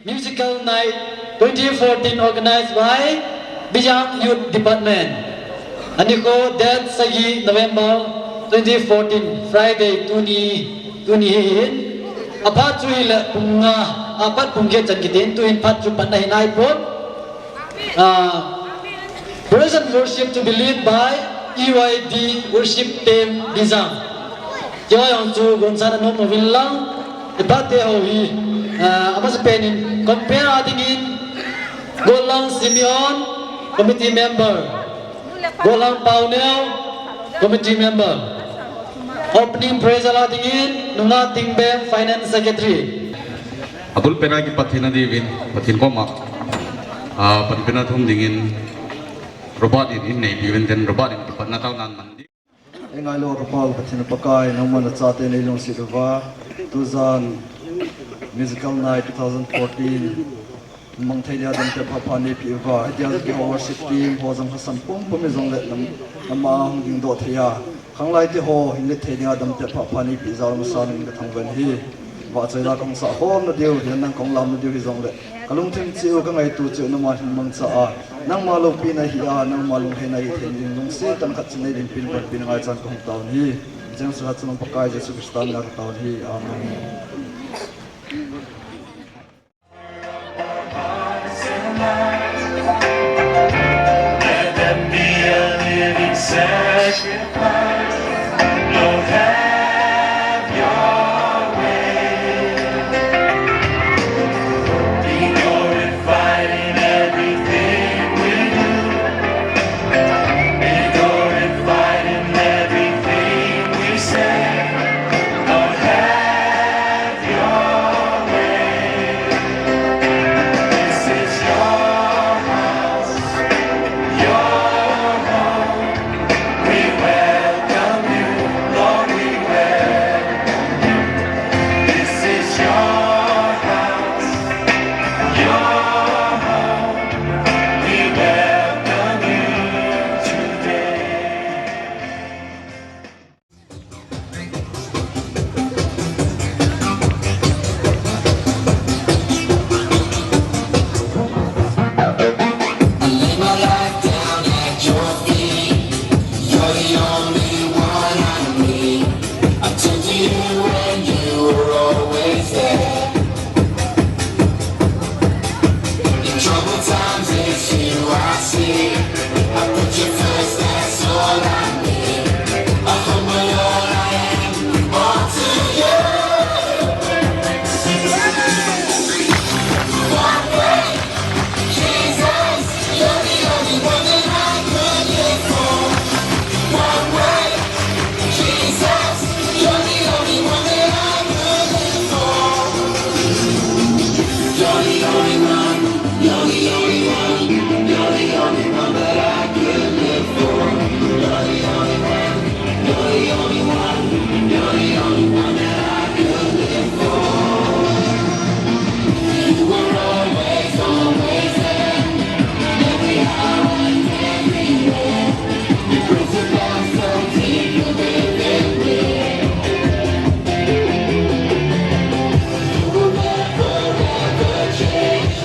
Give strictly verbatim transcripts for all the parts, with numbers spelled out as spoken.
Musical Night twenty fourteen organized by Bijang Youth Department. Anikho date sagi November twenty fourteen, Friday, tuni, tuni hi hin. Aphat chu hile pung nga, apat pung get chan kitin, tu hin phat chu pan na hi nai pon. Ah, praise and worship to be led by E Y D worship team Bijang. Kei jong chu gonsan anom uvin lang, i pate ho hi, ah, amasapen in compere a dingin, Gollang Simeon, committee member, Gollang Pauneo, committee member, opening praise a dingin, Nunga Tingbeng, finance secretary. Abul pena kipat thei na diuvin, Pathen koma, ah, panpina thum dingin, Robert in, in neipi uvin tin, Robert in kipatna taona man di. Ei ngailou ka Pau Pathen Pakai, nangman nachate neilungset uva, tujan Musical Night two thousand fourteen, mang thei dia damte pha pha neipeh uva, hitia keiho worship team ho jong lhasam pumpum hijongle nam, nama hung dingdoh thei a, khanglai te ho hin let thei dia damte pha pha neipeh jal masang in ka thangvah in ahi. Vahchoi la kahung sah khom na diu, hinlah nang kahung lam na diu hijongle, ka lungthim cheh u, ka ngaito cheh u, nangma hin mangcha a, nangma loupina hi a, nangma lungheina hi thei ding lungset tah khat chan nei ding pin, panpina ngaichan kahung taona ahi. Jeng suhat chang Pakai Jesu Christa mina ka taona ahi. Amen. Let them be a living sacrifice. Lord, have your way. Be glorified in everything we do. Be glorified in everything we say. Lord, have your way. This is your house, your home. We welcome you, Lord, we welcome you. This is your house, your home. We welcome you today. I lay my life down at your feet. You're the only one I need. I turn to you and you are always there. In troubled times, it's you I see. I put you first, that's all I need. I humble all I am, all to you. One way, Jesus, you're the only one that I could live for. One way, Jesus, you're the only one that I could live for. You're the only one, you're the only one, you're the only one that I could live for. You're the only one, you're the only one, you're the only one that I could live for. You were always, always there. Every hour and everywhere. Your presence lies so deep within me. You will never, ever change.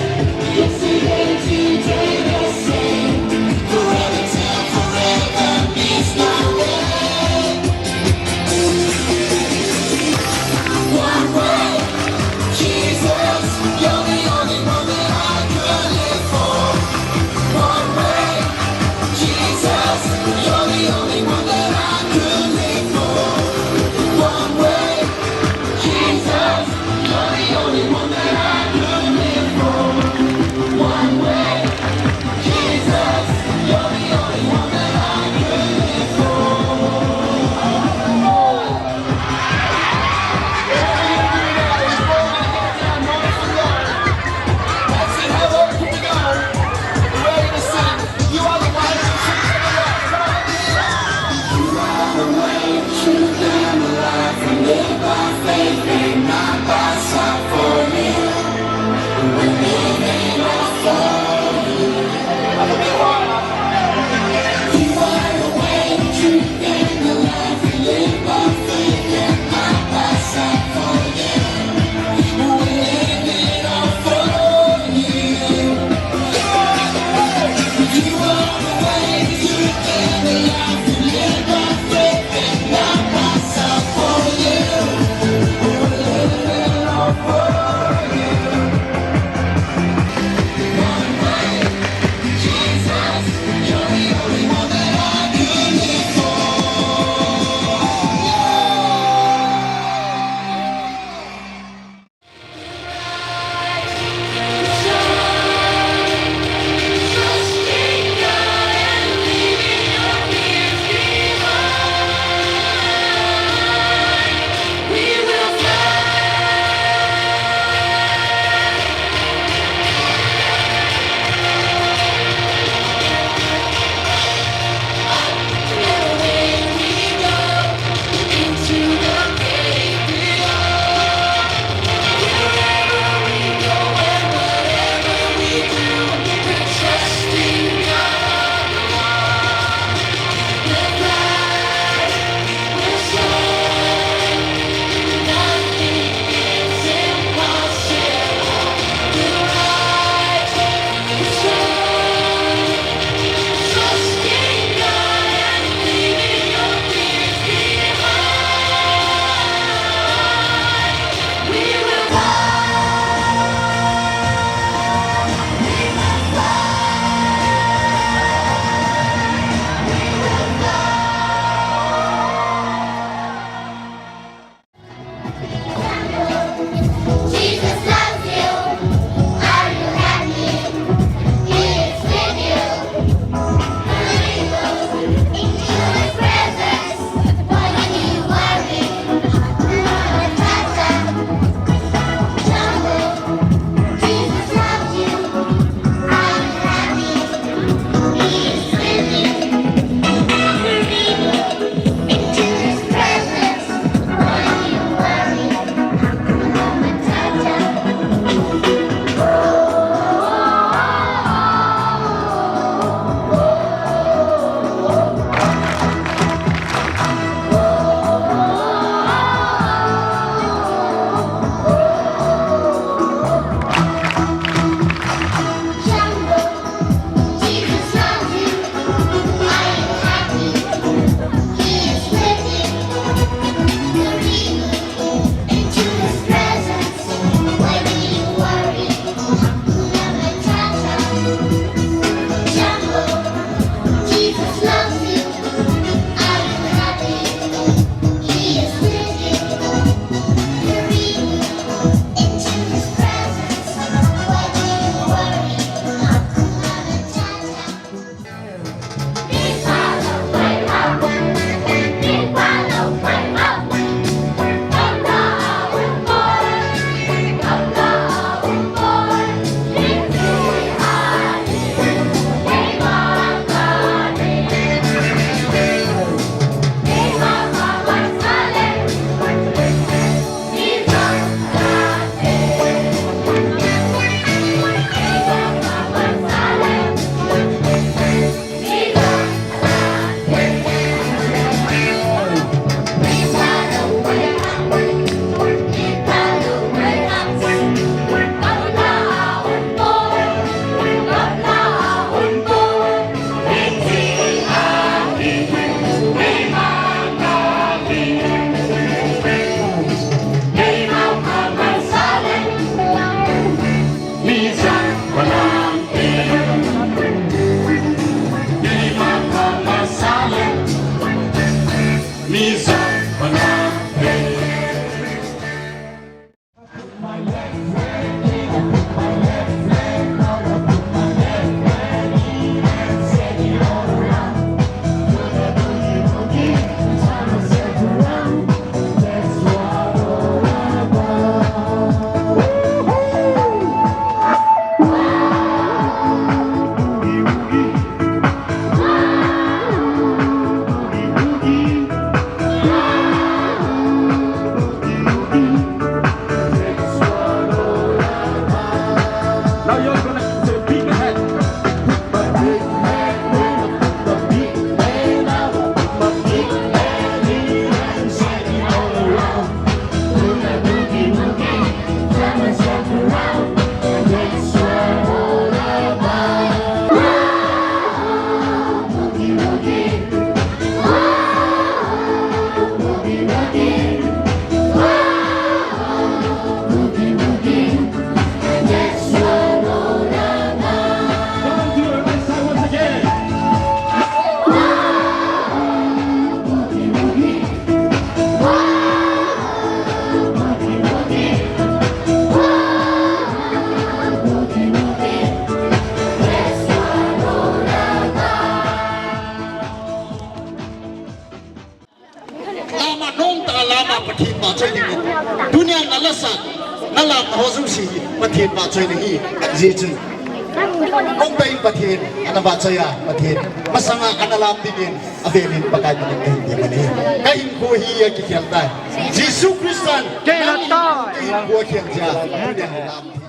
You're gonna say big hand. Put my big hand in, put my big hand out, put my big hand in, and shake it all around. Put my boogie woogie, turn myself around, and that's what I'm all about. Boogie woogie. Lama nong ta lama Pathen vahchoi ding in. Tunia na la sa, na lam na ho jouse hi Pathen vahchoi na hi. Ji chu. Kong ta in Pathen, ana vahchoi a Pathen. Masanga ana lam ding in, avel in Pakai min in kahin ding in. Ka hinkho hi akikhel tai. Jesu Christan, ka hinkho akhel jia. Tunia na lam ding.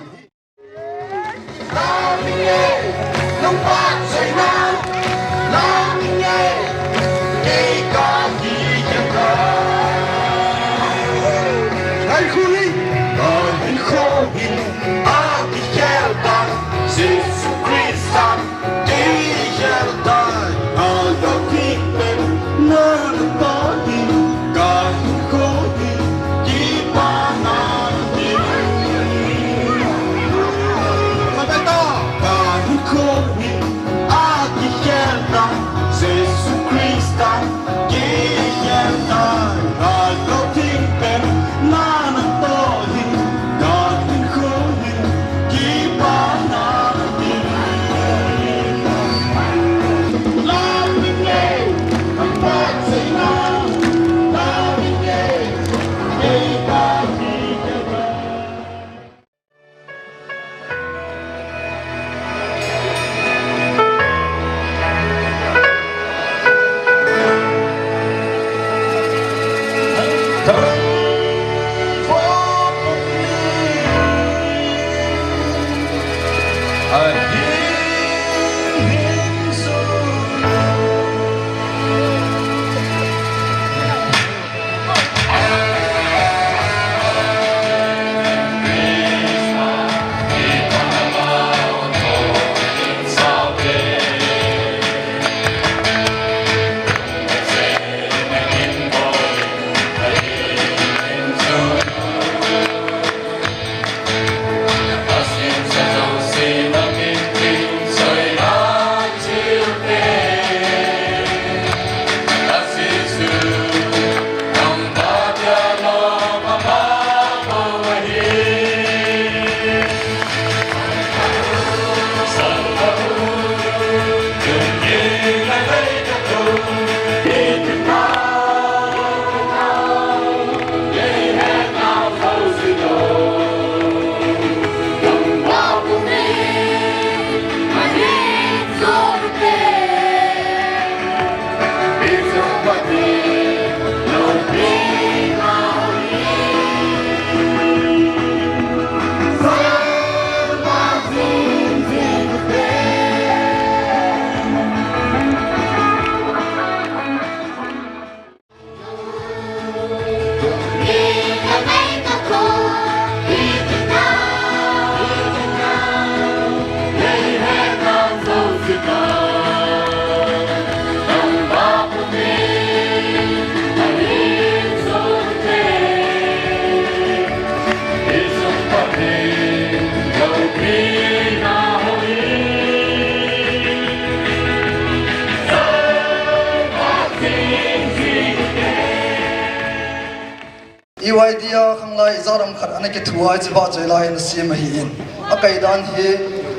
E Y D a khanglai ijat ham khat ana kithu a, hiche vahchoi lai hi ana sem ahin. Akai dan hi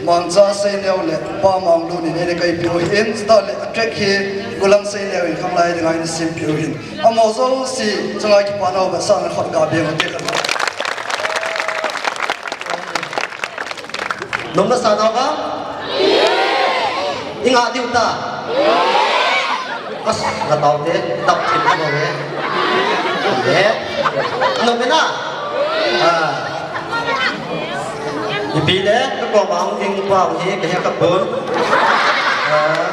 Mangcha Seineo le Pa Manglun in eina kaipeh u ahin, chutah le a track hi Gulang Seineo in khanglai dinga eina sempeh u ahin. Amaho jouse chunga kipana vetsahna khat ga beng ute khat. Nom nasa nau vem? I ngah diu ta. As, nga tao te, dap thim ka bol e. E. Nom e na? Ah. Ipi le, ka koma hung ding pa hi, ka he ka pun. Ah,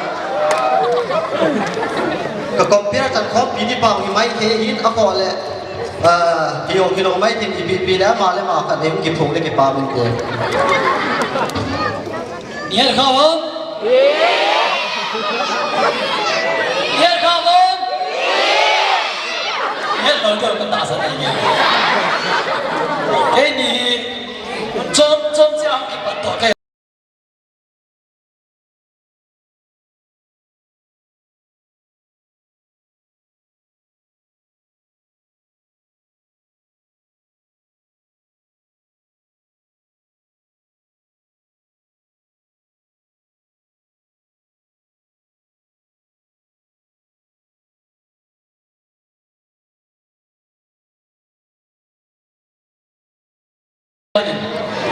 ka compare chan khompi di pa hi mai he hin a kho le. Ah, ki yong ki long mai tin ipi pi le, ama le ama khat ding ki phung le ki pa min te. Yer kha wa? Yer kha wa? Yer lo jo ka ta sa ni. Kei ni Chom, chom si ang kipat to kei.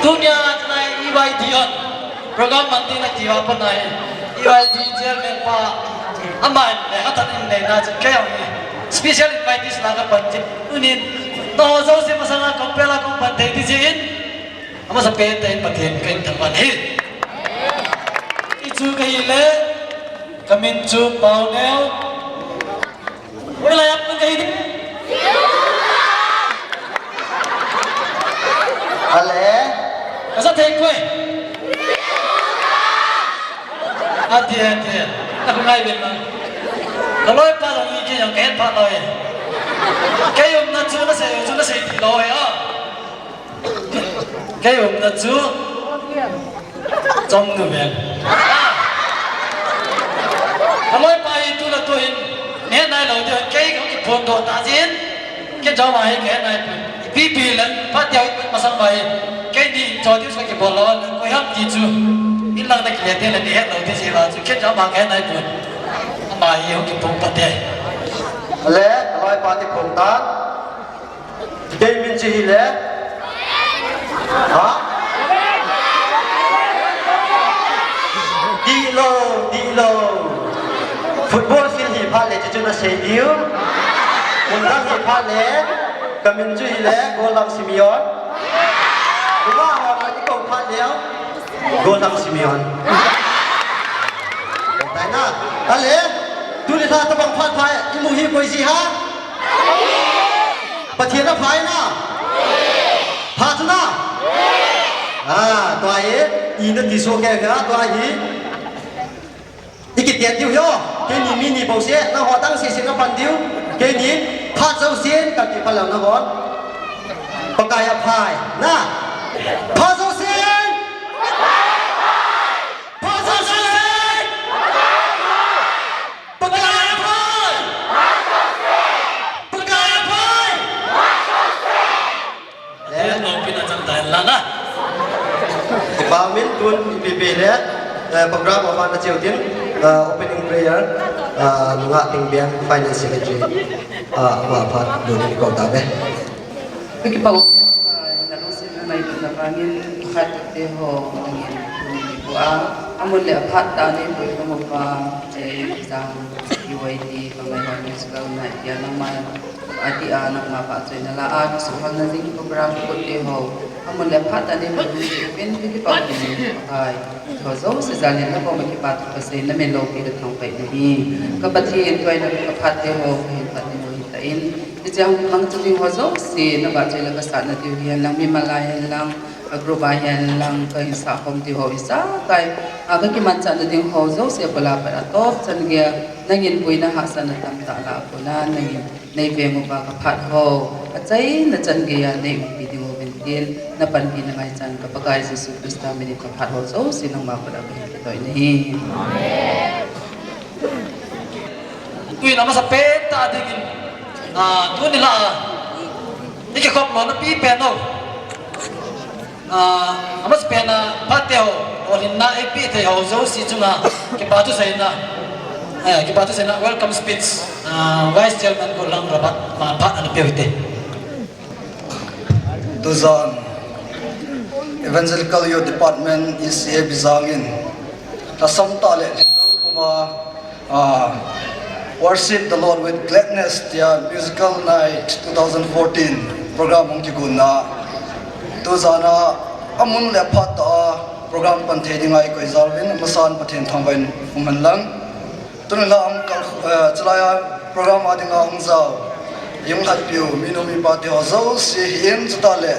Tunia chulai E Y D on program man ding na ti va pa nai. E Y D chairman pa amai le hatan in nei na chu kei ang ni. Special invitees la ka pan ti. Tunin to ho jouse masanga compare la kong pan thei ti jin. Amasa pen te Pathen ka in thangvah e. Hichu ka hi le, ka min chu Pauneo. Oi, lai ap ka hi. Ale. Ka sa thei koi. Ati, ati. Na ko ngai ben ma. Ka loi pa lo ni ke yang ke pa loi. Ke yum na chu na se, chu na se ti loi a. Kei umna chu Chomnu ven. Ka loi pa hi tu le tu hin, ne nai lo ding, kei ka kiphong doh ta jin. Kei jong ma hi kei nai pi, pi pi le, pa tia masang ma hi. Kei ni cho ding sa kibol lo, koi ham ti chu. In lang na kile te le ni het lo ti si la chu, kei jong ma kei nai pi. Ma hi ho kiphong pa te. Le, ka loi pa kiphong ta. Kei min chu hi le. Ha? Dih lou, dih lou. Football field hi phat le chu chu na sei diu. Mun dang hi phat le. Ka min chu hi le, Golhang Simeon. Nungah ho na kikou phat le. Golhang Simeon. Tai na. Ale, tuni lha tabang phat phat, imu hi koi si ha? Pathen a phai na. Phat na. Ah, tua hi, i na ti so ke ga, tua hi. I kitian diu yo. Kei ni mi ni bou se, na ho tang se se na pan diu. Kei ni, phat jouse, ka ti phat lou na ho. Pakai a phai. Na. Phat jouse. Phat jouse. Pakai a phai. Pakai a phai. Le, no pina chang tai la na. Kipa min tun ipi pi le, eh, program of an cheu tin, eh, opening prayer, eh, Nungah Tingbeng, Finance Secretary, eh, ama phat dun in ko ta ve. Kipa u, eh, na lu sin na nai na vangin phat te ho, nangin, ni ko a, amun le phat ta ni ko ko pa, eh, jang, U Y D, pa mai ho ni su ka na ya na mai. Ati a nangma vahchoina la a, kisuhhalna ding program kut te ho. Amun le phat a nei pui ding pen kipah uvin Pakai. Ho jouse jal in na koma kipa thu kasei na min loupi ka thangpai nahi. Ka Pathen tua in ka phat te ho, ka hin phat te ho hita in. Hiche a hung mangcha ding ho jouse na vahchoi le ka satna diu hi hen lang, mimal a hen lang, a group a hen lang, ka hin sah khom diu ho ijakai. A ka kimanchahna ding ho jouse bula pat a top chan geiya, nangin puina hahsatna tamtah lah a kona, nangin Nei veng uva ka phat ho, achaina chan geiya nei umpi ding uvin tin, na panpina ngaichan ka Pakai Jesu Christa minin ka phat ho jouse nangma khut a ka hin kitoi nahi. Tuin amasa pen tah dingin, ah, tuni la, i kikhop lona pipen ho. Ah, amasapen a phat te ho, holhinna eipeh thei ho jouse chunga, kipa thuseina, eh, kipa thuseina, welcome speech, ah, Vice Chairman Golhang Robert, ama phat ana pe u hite. Tujan, Evangelical Youth Department, E C A Bijang in, lhasam tah le lhinglel puma, Ah, Worship the Lord with Gladness, tia Musical Night two thousand fourteen program hung kigon na. Tujan a Amun le phat tah a program pan thei dinga ikoi jal uvin, amasan Pathen thangvah in umhen lang. Tuni la uncle, eh, chulai a program a dinga hung jao i hung lhatpiu minu mipa te ho jouse hi in, chutah le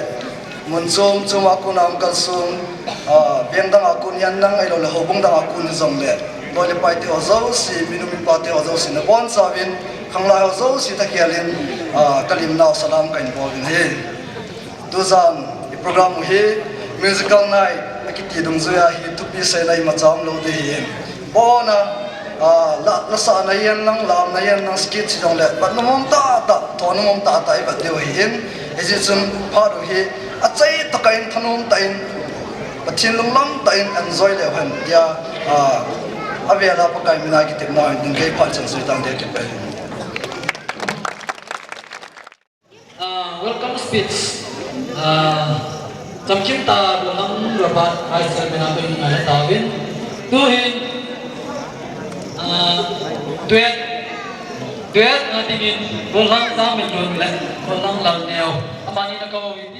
mun chom chom a kon a uncle sung, ah, veng dang a kon hihen lang, ahilou le houbung dang a kon hijongle, loi le pai te ho jouse, minu mipa te ho jouse nabonchauvin, khanglai ho jouse thakhel in, ah, ka limnau salam kahin bol uvin ahi. Tujan i program u hi musical night akiti dungjuia hi thupi seina imacha umlou ding ahin. Abona, ah, la, lasahna hihen lang, lamna hihen lang, skit hijongle, but nomnom tahtah, thounom tahtah ivet diu ahin. Hijeh chun phat u hi achai tah in, thanom tah in, Pathen lunglam tah in enjoy leu hen tia, ah, avel a Pakai mina kitepna in ding kei phat chan jui tang dia kipel. Ah, welcome speech. Ah, chamkim tah Golhang Robert High School mina tuhin ngai tauvin. Tuhin, ah, duet, duet na dingin Golhang Jangminlun le Golhang Lalneo. Amani na kauvin.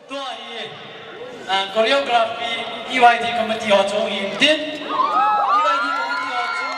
Tua hi, ah, choreography E Y D committee ho chu ahin tin. E Y D committee ho chu.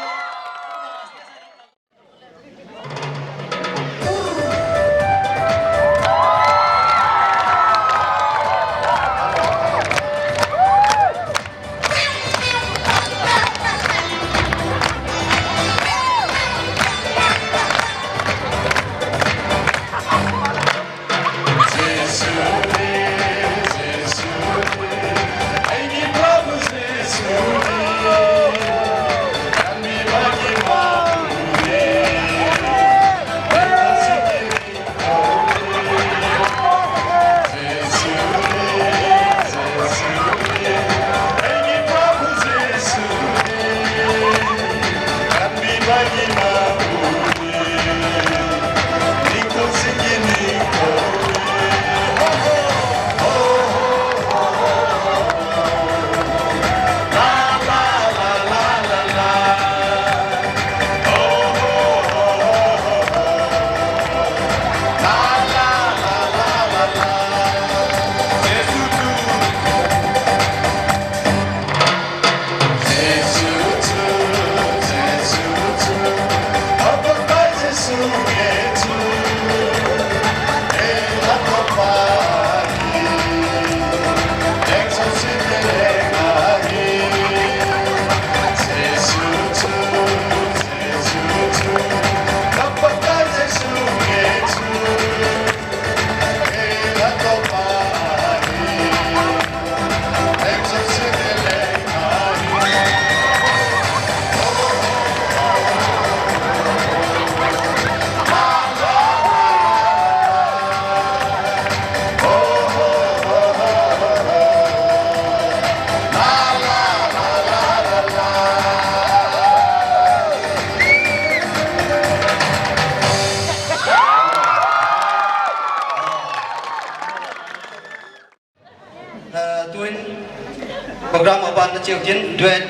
Program aban na cheu tin duet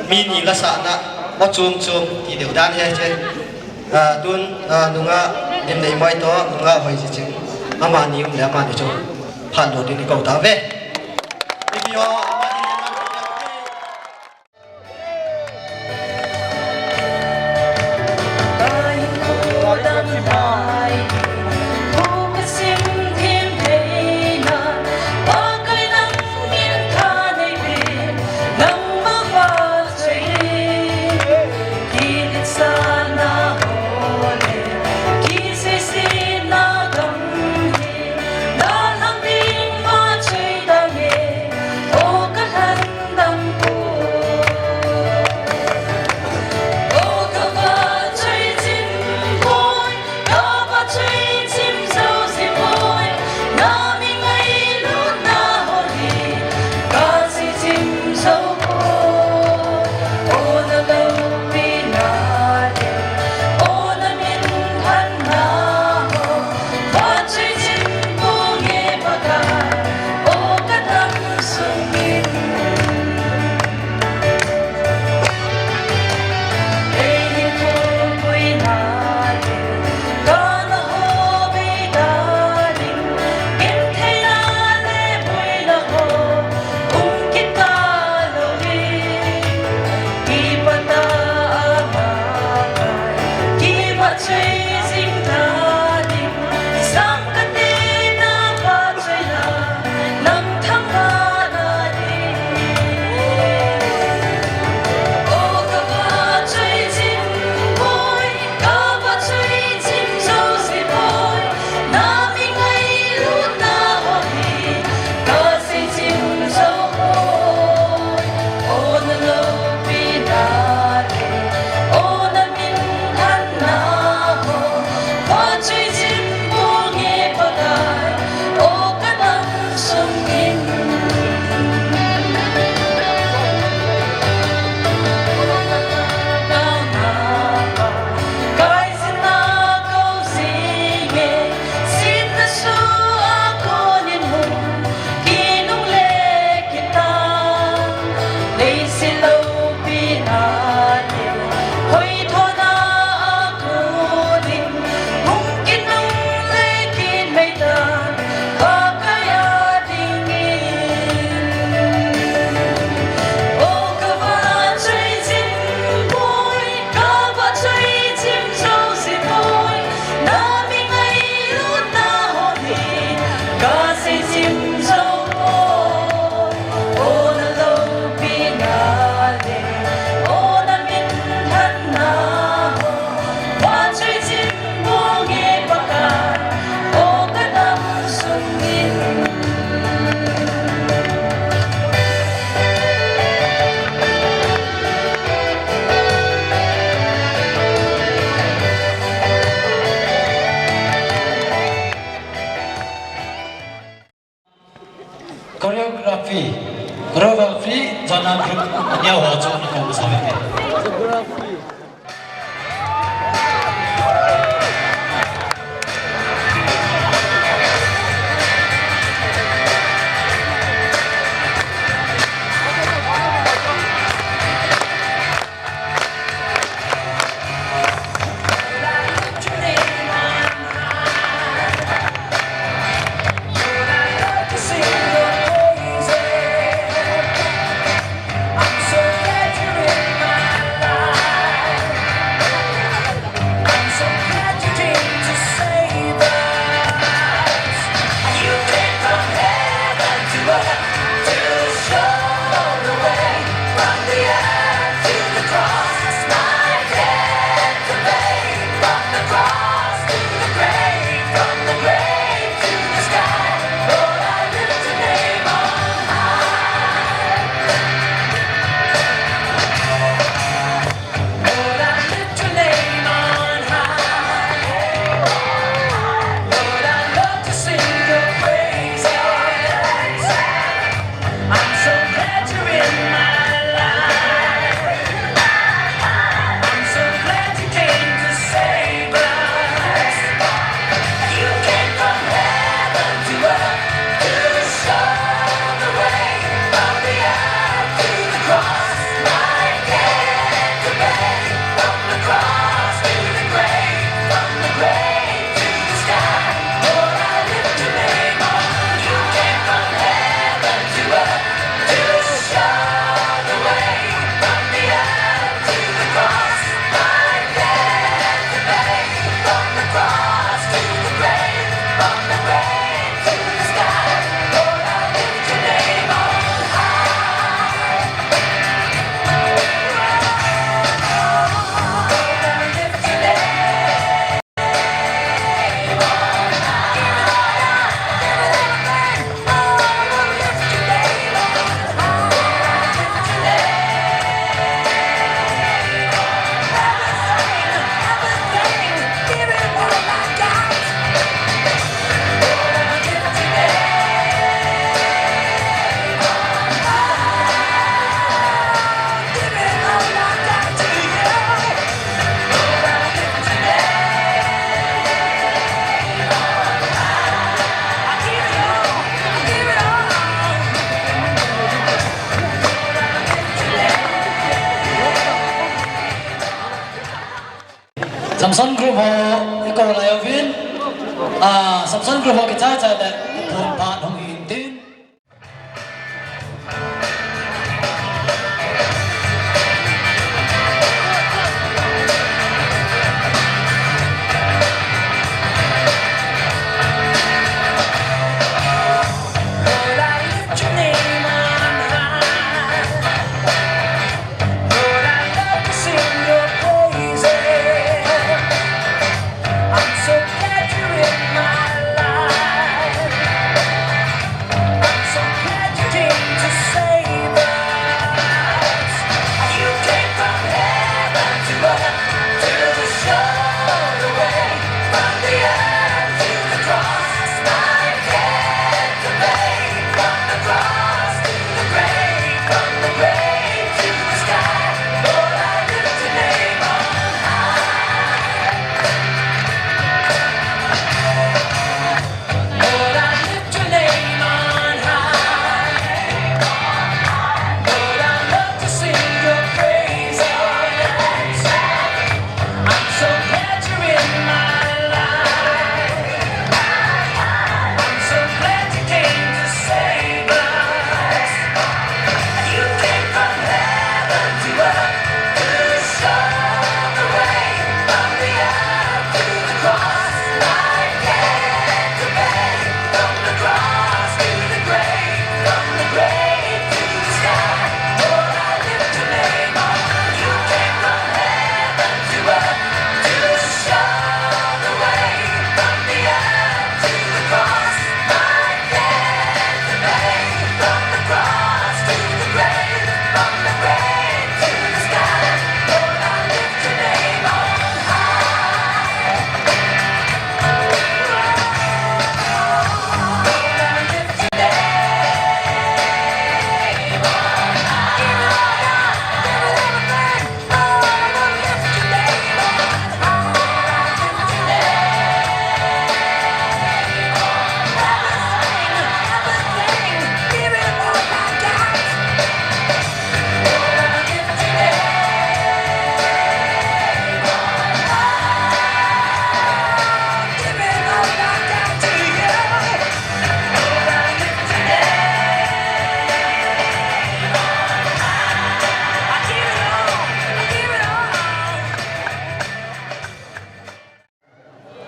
mi ni la sa na, o chum chum ti deu dan he che. Ah, tun, ah, nunga Dimneimoi to, nunga Hoijiching. Amani um le amani chu phat lo din i kou ta ve. Thank you. Choreography, choreography, Jana group, nia ho chu na ko sa ve. Samson Group ho, i ko lai uvin. Ah, Samson Group ho kichai chai le, phun phat hung hin tin.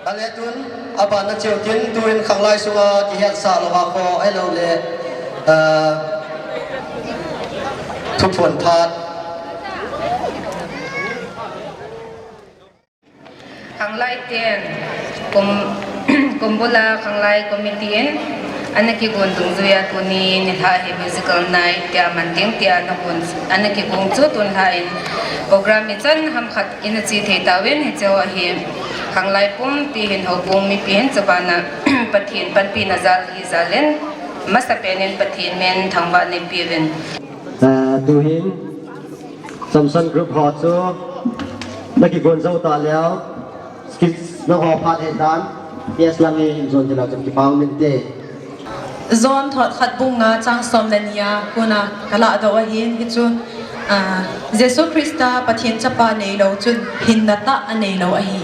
Ale tun, abana cheu tin, tuin khanglai sunga kihetsah louva kho, ahilou le, ah, thuphon phat. Khanglai ten, kum, kum bula khanglai committee in, ana kigon dungjuiya tuni nilhah hi musical night tia man ding tia ana gon, ana kigon chu tun lhah in program ichan ham khat in achi thei tauvin, hiche ho hi khanglai pumpi hin houbung mipi hin chabana Pathen panpina jal hi jal in, masapen in Pathen min thangvah neipeuvin. Eh, tuhin Samson Group ho chu nakigon jou ta leu, skits na ho phat he dan, yes lang in jon ti leu chun kipa um inte. John thot khat bung nga chang som le ni a kona kaladoh ahin, hichu, ah, Jesu Christa Pathen chapa neilou chun hinna tah aneilou ahi.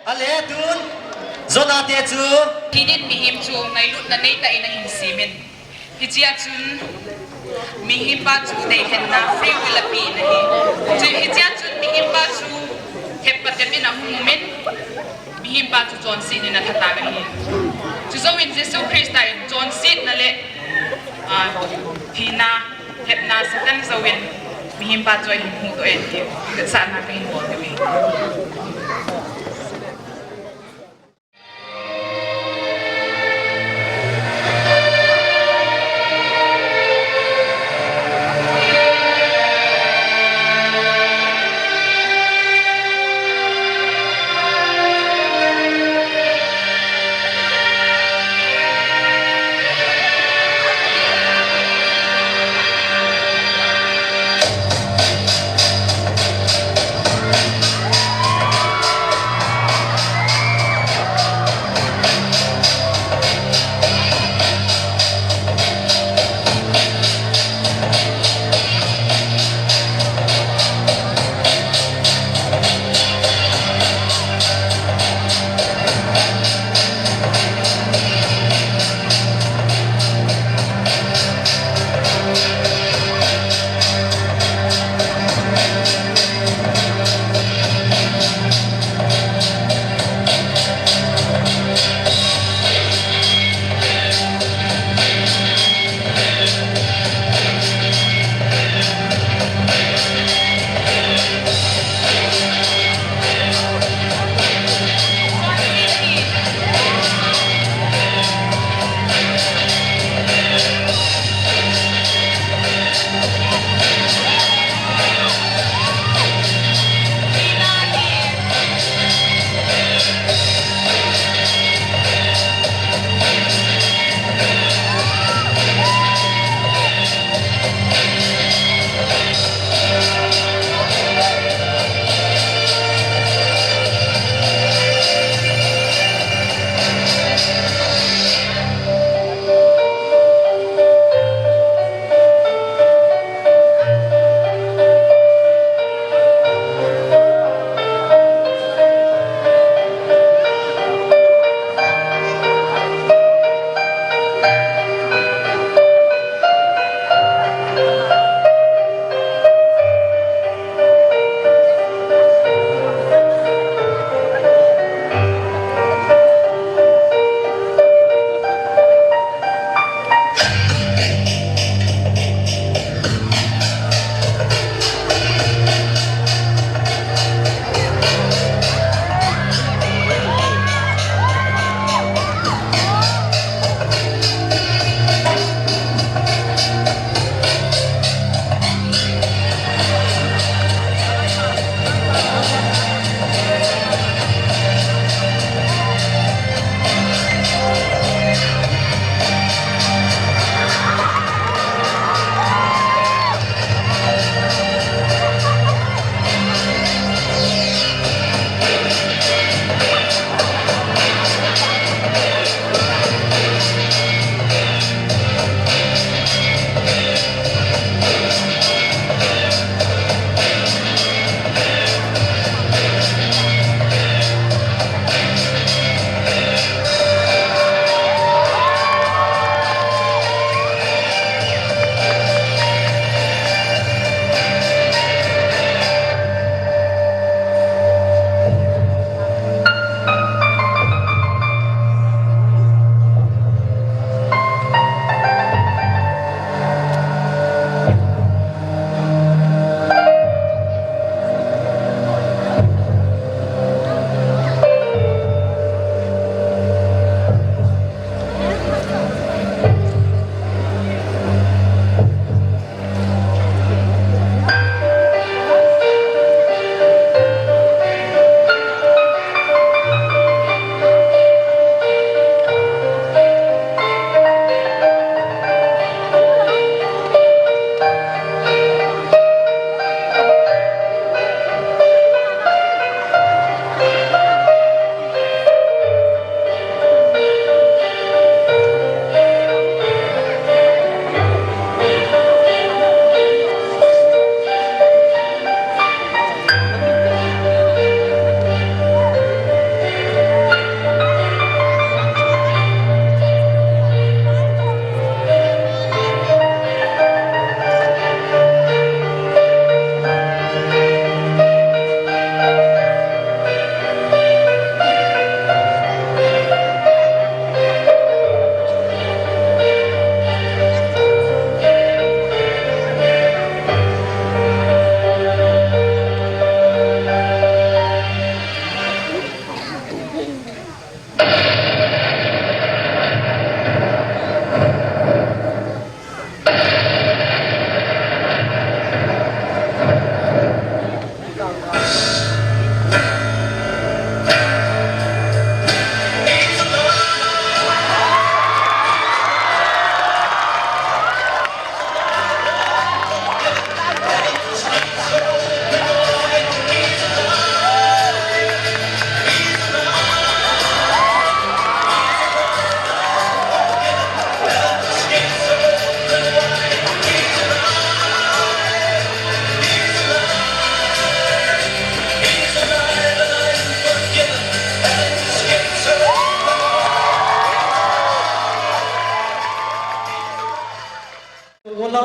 Ale tun, Jonah te chu. Hidin mihem chu ngailutna neitah in ahin semin. Hichea chun, mihem pa chu deilhenna free will apen ahi. Chu hichea chun mihem pa chu thep patep in ahung umin, mihem pa chu chonset in athat tan ahi. Chujouvin Jesu Christa in chonsetna le, ah, thina, thepna Satan jouvin mihem pa chu ahin huhdoh e ti vetsahna kahin bol diu ahi.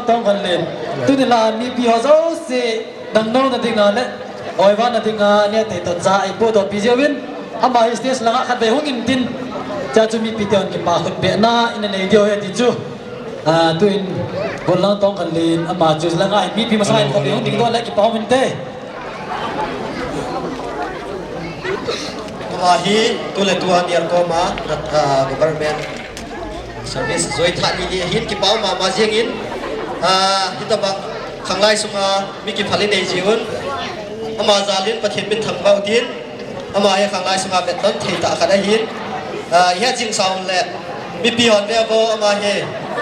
Tongkhanlen. Tuni la mipi ho jouse dangdouna dinga le oivana dinga neh thei toh cha eipodoh pi jiuvin, ama hi stage langa khatvei hung intin, chua chu mipi te hon kipa khutbehna ina nei diu ahi ti chu. Ah, tuin Gollang Tongkhanlen ama chu langa hin mipi masanga hin khatvei hung dingdoh le kipa um inte. Ama hi tuletua niar koma, ah, government service joi thah ni ni hin kipa mama jingin, ah, hitobang khanglai sunga mi kiphal inei jiuvin, ama jalin Pathen min thangvah utin, ama hi khanglai sunga vetton thei tah khat ahin, ah, ihet jing sauvin le mipi hon ve vo ama hi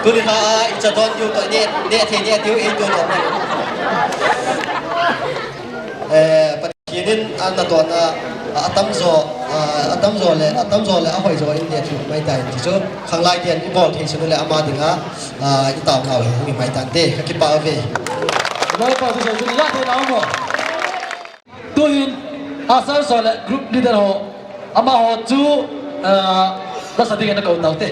tuni lha a icha don diu toh neh, neh thei neh diu eitodoh. Eh, Pathen in ana don a, a, atamjo, a, atamjo le, atamjo le ahoijo in neh thei mai tan ti chu, khanglai ten ibol thei sunu le ama dinga, a, itaona u hi hung hi mai tante, kakipah uve. Loipa chu sunu la thei na mo. Tuhin, Asansol le group leader ho, amaho chu, a, lasa dingin ana kou taute.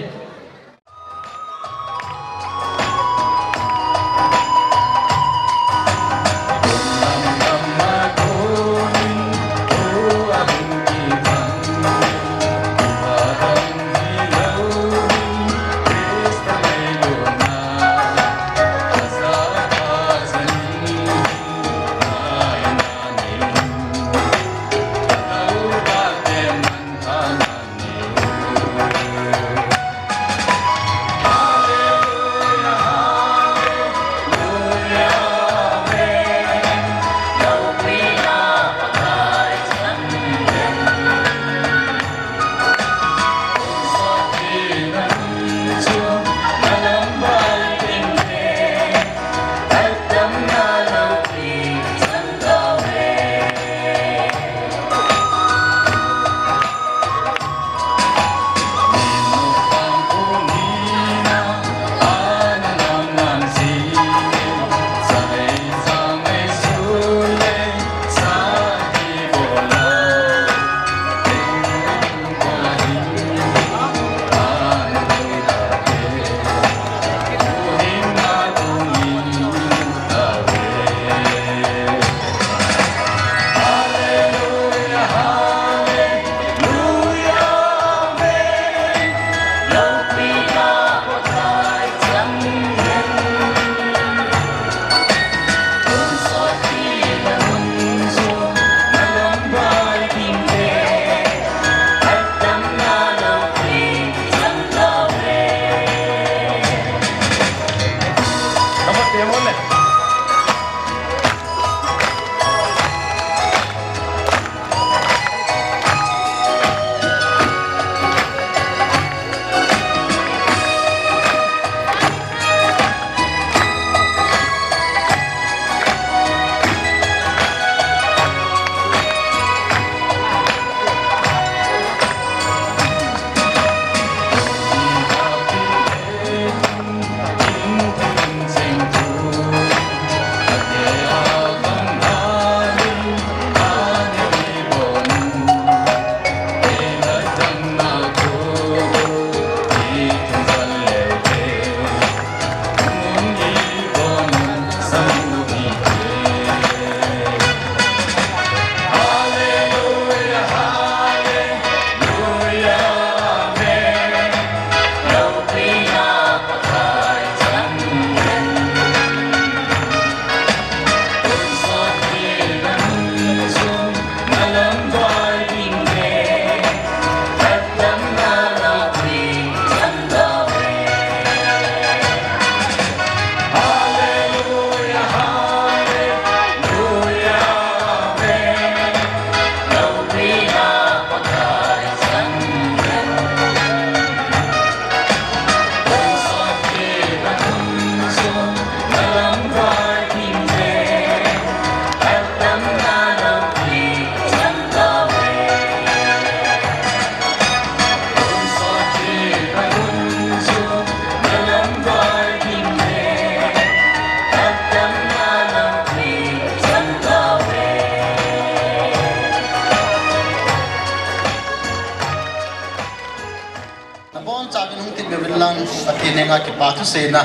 Nabonchauvin hung tin uvin lang, Pathen henga kipa thuseina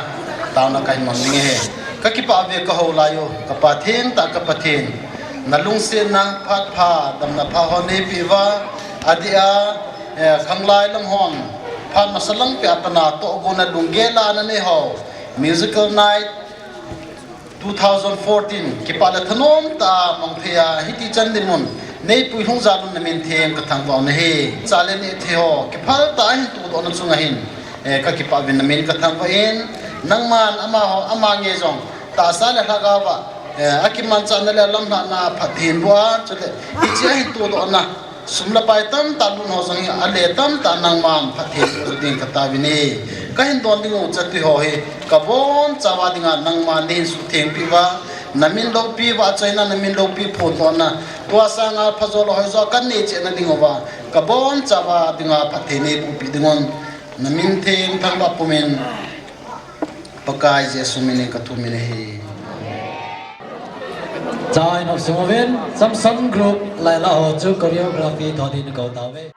taona kahin mang ding ahi. Ka kipah ve ka hou lai u, ka Pathen tah ka Pathen. Na lungsetna phat pha, damna pha hon nei peh uva, adeh a, eh, khanglai lam hon phat masa lam peh a pat a tohgon a lunggel a na nei hou. Musical Night two thousand fourteen, kipah le thanom tah a mang thei a, hiti chan dinmun nei puilhung jal un na min theng ka thangvah u ahi. Cha le neh thei ho, kiphal tah a hin tohdoh na chunga hin, eh, ka kipah uvin na min ka thangvah in, nangman amaho, ama nge jong tahsa le lhagao a, eh, a kimanchahna le lamlhahna phatthei boh a, chule hiche a hin tohdoh na, sum le pai tamtah lut ho jong hi a le tamtah nangman phatthei boh ding ka taovin e. Ka hin don ding u chate ho hi, ka bonchauva dinga nangman nei hin suhtheng peh uva, na min loupi vahchoina, na min loupi phondohna, tua sanga phajo le hoijo ka nei cheh na ding uva, ka bonchauva dinga phatthei nei boh peh ding un, na min theng thangvah pum in, Pakai Jesu min in ka thum in ahi. Chai nop sung uvin, Samson Group, Laila ho chu choreography tho din kou tauve.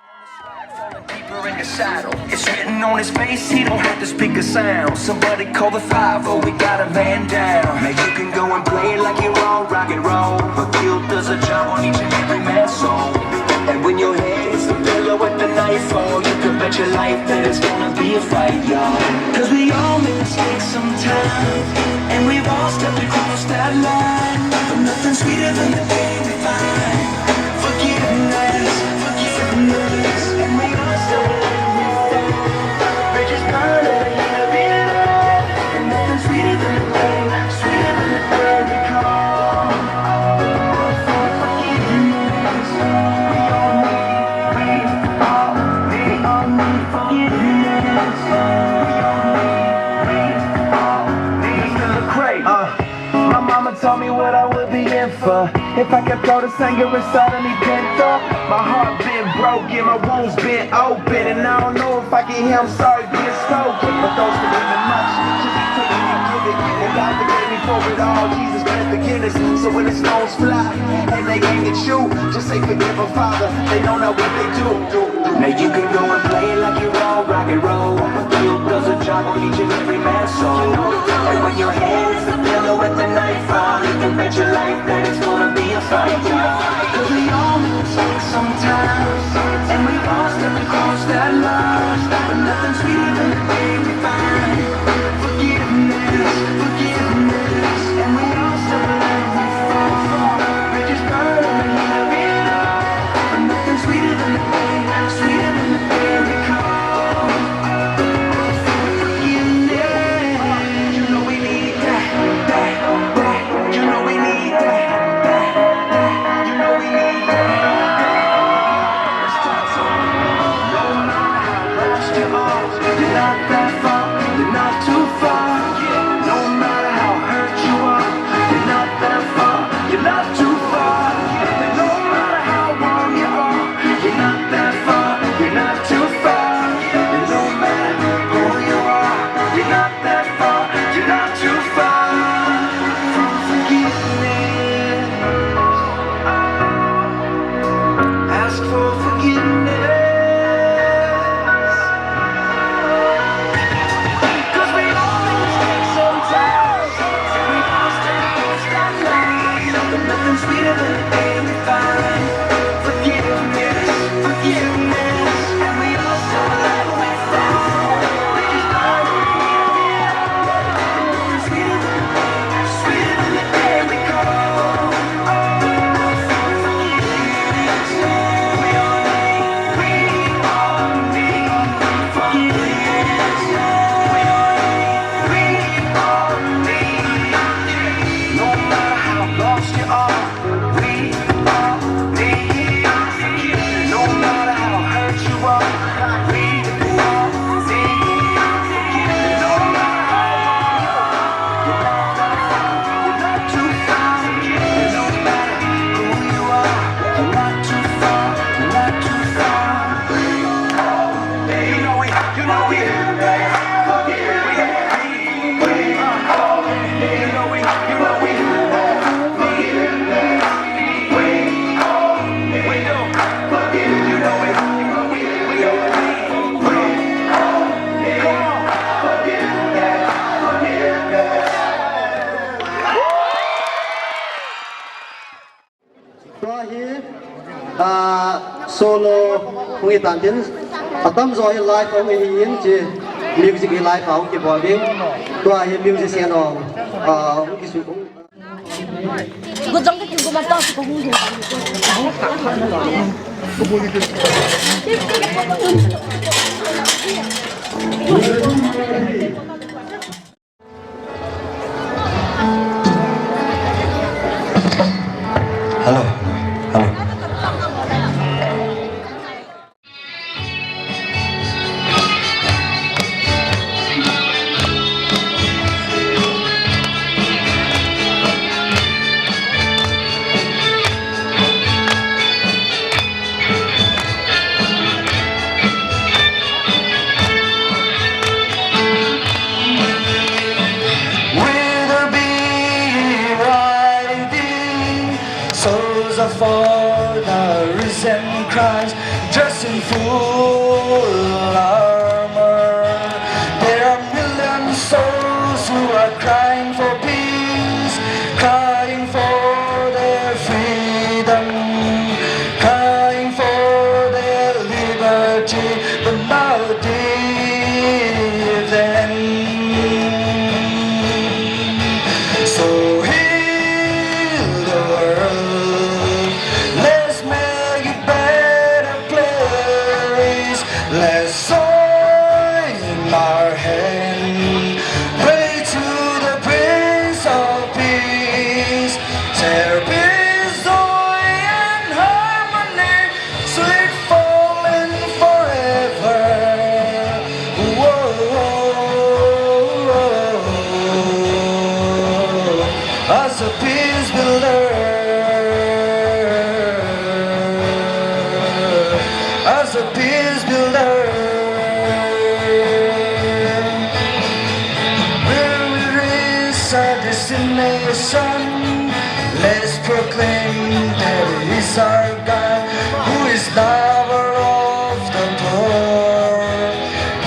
Deeper in the saddle, it's written on his face, he don't have to speak a sound. Somebody call the five oh, we got a man down. Now you can go and play like you're on rock and roll, but guilt does a job on each and every man's soul. And when your head hits the pillow at the nightfall, you can bet your life that it's gonna be a fight, y'all. 'Cause we all make mistakes sometimes, and we've all stepped across that line. But nothing sweeter than the day we find forgiveness, forgiveness. And we all stumble and we fall. Bridges burn and we never be alone. And nothing sweeter than the day, sweeter than the day we call. Uh, my mama told me what I would be in for. If I kept all this anger inside of me pent up, my heart been broken, my wounds been open, and I don't know if I can hear I'm sorry being spoken. But those forgiven much, just take it and give it. And God forgave me for it all. Jesus grant forgiveness. So when the stones fly and they aim at you, just say, "Forgive 'em, Father. They don't know what they do." Now you can go and play like you're on rock and roll, but guilt does a job on each and every man's soul. And when your head hits the pillow at the nightfall, you can bet your life that it's gonna be a fight. 'Cause we all make mistakes sometimes, and we've all stepped across that line. But nothing sweeter than the day we find forgiveness, forgiveness. And we all stumble and we fall. Bridges burn and we never be alone. But nothing sweeter than the day, sweeter than the day we call forgiveness. You know we need that, that, that. You know we need that, that, that. You know we need that, that. Let's talk to 'em. No matter how lost you are, you're not that far, you're not too far. No matter how hurt you are, you're not that far, you're not too far. No matter how wrong you are, you're not that far, you're not too far. And no matter who you are, you're not that far, you're not too far from forgiveness. Ask for forgiveness. 'Cause we all make mistakes sometimes. We all step across that line. But nothing sweeter than the day we find forgiveness, forgiveness. And we all stumble and we fall. We just learn to forgive. Nothing sweeter than the day, sweeter than the day we call. Tua hi, ah, solo hung hi tan tin, atamjo hi live hung hi in chi, music hi live hung kibol ding. Tua hi musician hung, ah, hung kisu hung. Hello. Hello. With a B Y D, soldier for the risen Christ, dressed in full armor. There are millions souls who are crying for peace, crying for their freedom, crying for their liberty, but not even. So heal the world. Let's make a better place. Let's join our hand. Pray to the Prince of Peace. There is joy and harmony, sweet falling forever. Whoa. As a peace builder, as a peace builder, we will reach our destination. Let's proclaim that He is our God, who is lover of the poor.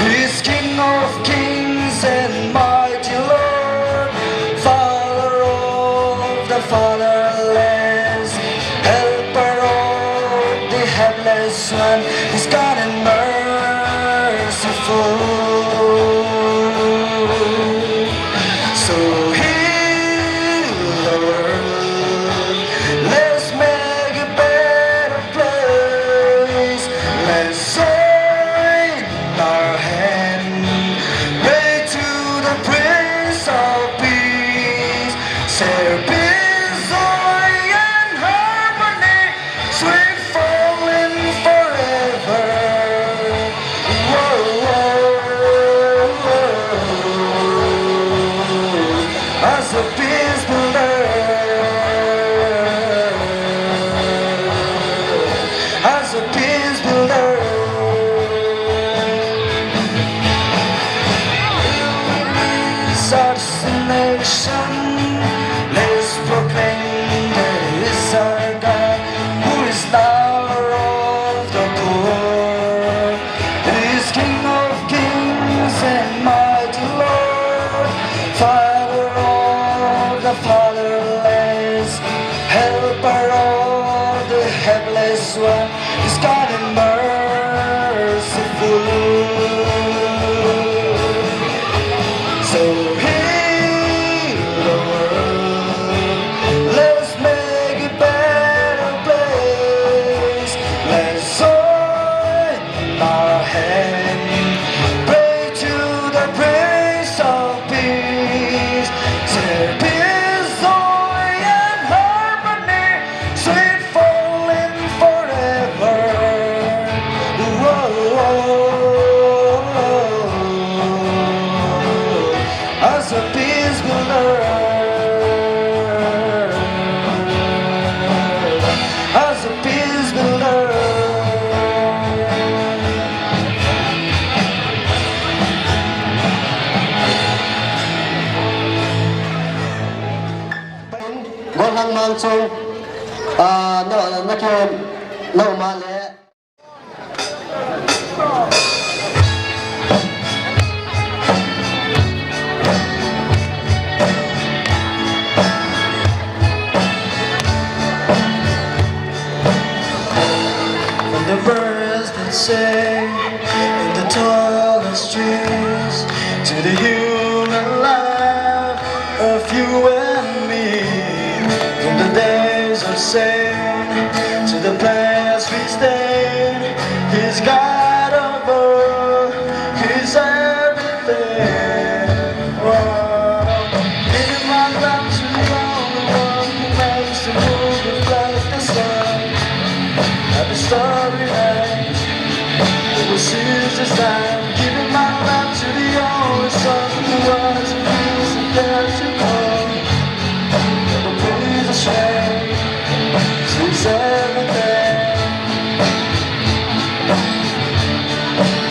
He is King of kings and mighty Lord, Father of the fatherless, helper of the helpless one. He's kind and merciful. So heal the world. Let's make a better place. Let's join our hand. Pray to the Prince of Peace. Share peace, joy, and harmony. Sweet falling forever. Whoa, whoa, whoa, whoa. As a peace builder, as a peace builder, such nation, let's proclaim that He is our God, who is lover of the poor. He is King of kings and mighty Lord, Father of the fatherless, helper of the helpless one. He's kind and merciful. So heal the world. Let's make a better place. Let's join our hand. Pray to the Prince of Peace. Share peace, joy, and harmony. Sweet falling forever. Whoa, as a peace builder, as a peace builder. Golhang Mangchong, ah, na, na kyo, na umale. Sing to the place we stay. He's God of all, He's everything. Whoa. Giving my love to the only one who makes the moon reflect the sun. Every starry night, it was His design. Giving my love to the only son who was a piece of death to come. The breeze of strength, she's everything.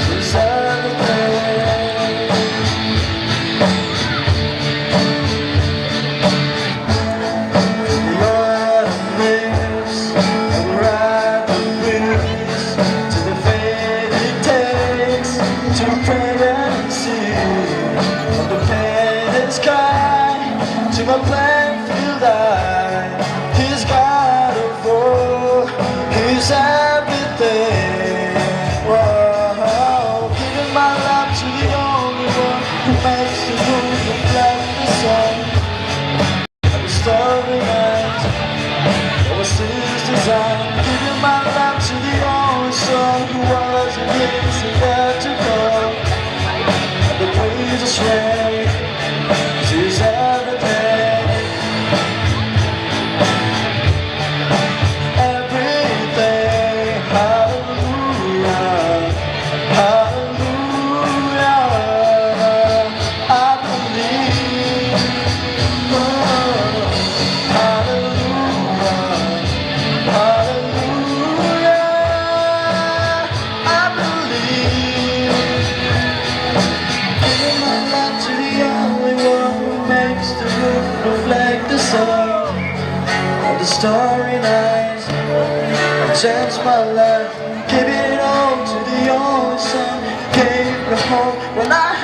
She's everything. The autumn leaves and ride the breeze to the faith it takes to pray and see. From the painted sky to my plain field eye, He's God of all, He's everything. Whoa, giving my love to the only one who makes the moon reflect the sun. Every starry night, it was His design. Giving my love to the only son who was a piece of death to come. The breeze of strength, she's everything. Everything. Hallelujah, hallelujah. I believe. Oh, hallelujah, hallelujah. I believe. Giving my life to the only one who makes the moon reflect the sun on the starry night. I changed my life, gave it all to the only son who gave me hope when I